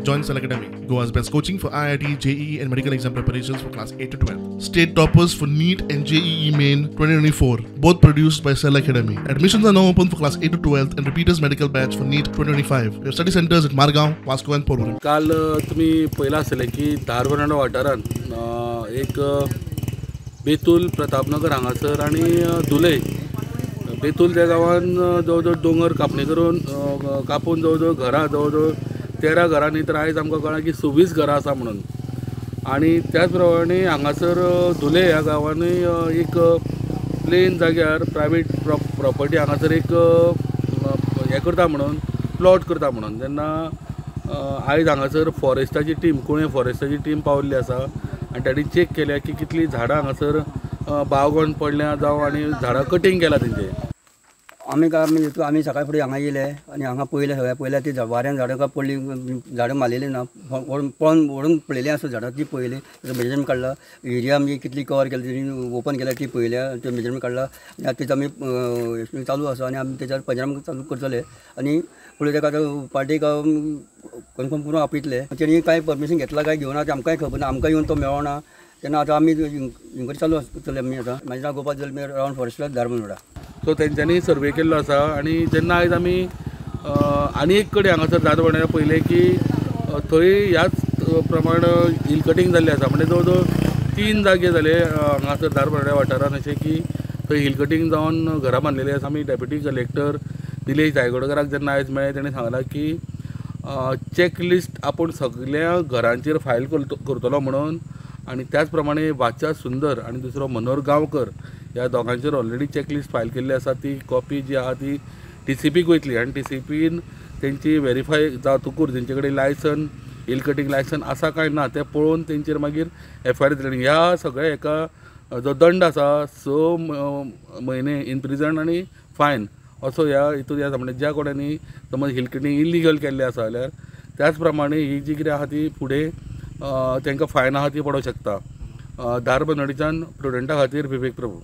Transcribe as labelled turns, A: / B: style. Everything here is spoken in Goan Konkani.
A: Join Cell Academy, Goa's best coaching for IIT, JEE and medical exam preparations for class 8 to 12. State toppers for NEET and JEE Main 2024, both produced by Cell Academy. Admissions are now open for class 8 to 12 and repeaters medical batch for NEET 2025. We have study centers at Margao, Vasco and Porvorim.
B: काल तुम्ही पळयलां आसतलें की धारबांदोडा वाठारांत एक बेतूल प्रतापनगर हांगासर आनी धुले बेतूल त्या गांवान जवळ जवळ दोंगर कापणी करून कापून जवळ जवळ घरां जवळ जवळ 13 घरां न्ही तर आयज आमकां कळ्ळां की 26 घरां आसा म्हणून. आनी त्याच प्रमाणे हांगासर धुले ह्या गांवांनूय एक प्लेन जाग्यार प्रायवेट प्रॉपर्टी हांगासर एक हें करता म्हणून प्लॉट करता म्हणून तेन्ना आयज हांगासर फॉरेस्टाची टीम कुळें फॉरेस्टाची टीम पावल्ली आसा आनी तांणी चॅक केल्या की कितलीं झाडां हांगासर बागोवन पडल्या जावं आनी झाडां कटींग केलां तेंचें.
C: आमी काय आमी सकाळ फुडें हांगा येयले आनी हांगा पळयलें सगळें पळयल्यार ती वाऱ्यान झाडां काय पडली झाडां मारलेली ना पळोवन व्हरून पळयलीं आसा झाडां ती पळयली तेजो मेजरमेंट काडला एरिया आमची कितली कवर केली तेणी ओपन केल्या ती पळयल्या ते मेजरमेंट काडला आनी आतां तेजो आमी चालू आसा आनी आमी तेच्यार पंचनामा चालू करतले आनी फुडें तेका आतां पार्टीक कन्फर्म करून आपयतले. तेणी कांय परमिशन घेतलां काय घेवना तें आमकांय खबर ना, आमकां येवन तो मेळना तेन्ना आतां आमी इन्क्वायरी चालू आसतली. आमी आतां म्हाजें नांव गोपाल जल्मी, रावंड फॉरेस्टर, धारबांदोडा.
B: सो तेंच्यांनी सर्वे केल्लो आसा आनी जेन्ना आयज आमी आनी एक कडेन हांगासर धारबांदोड्या पळयलें की थंय ह्याच प्रमाण हिल कटींग जाल्लें आसा. म्हणजे जवळ जवळ 3 जागे जाले हांगासर धारबांदोड्या वाठारांत अशें की थंय हिल कटींग जावन घरां बांदलेलीं आसा. आमी डेप्युटी कलेक्टर निलेश जायगोडकराक जेन्ना आयज मेळ्ळे तेणें सांगलां की चॅक लिस्ट आपूण सगल्या घरांचेर फायल करतलो म्हणून आनी त्याच प्रमाणे वाचा सुंदर आनी दुसरो मनोहर गांवकर ह्या दोगांचेर ऑलरेडी चॅकलिस्ट फायल केल्ली आसा. ती कॉपी जी आसा ती टीसीपीक वयतली आनी टीसीपीन तेंची वेरीफाय जातकूच तेंचे कडेन लायसन हिल कटींग लायसन आसा काय ना तें पळोवन तेंचेर मागीर एफआयआर दितली. ह्या सगळ्या हेका जो दंड आसा 6 म्हयने इन प्रिजन आनी फायन असो ह्या हितून ह्या म्हणजे ज्या कोणांनी समज हिल कटींग इलिगल केल्लें आसा जाल्यार त्याच प्रमाणे ही जी कितें आसा ती फुडें तांकां फायन आसा ती पडोंक शकता. धारबांदोडेच्यान प्रुडंटा खातीर विवेक प्रभू.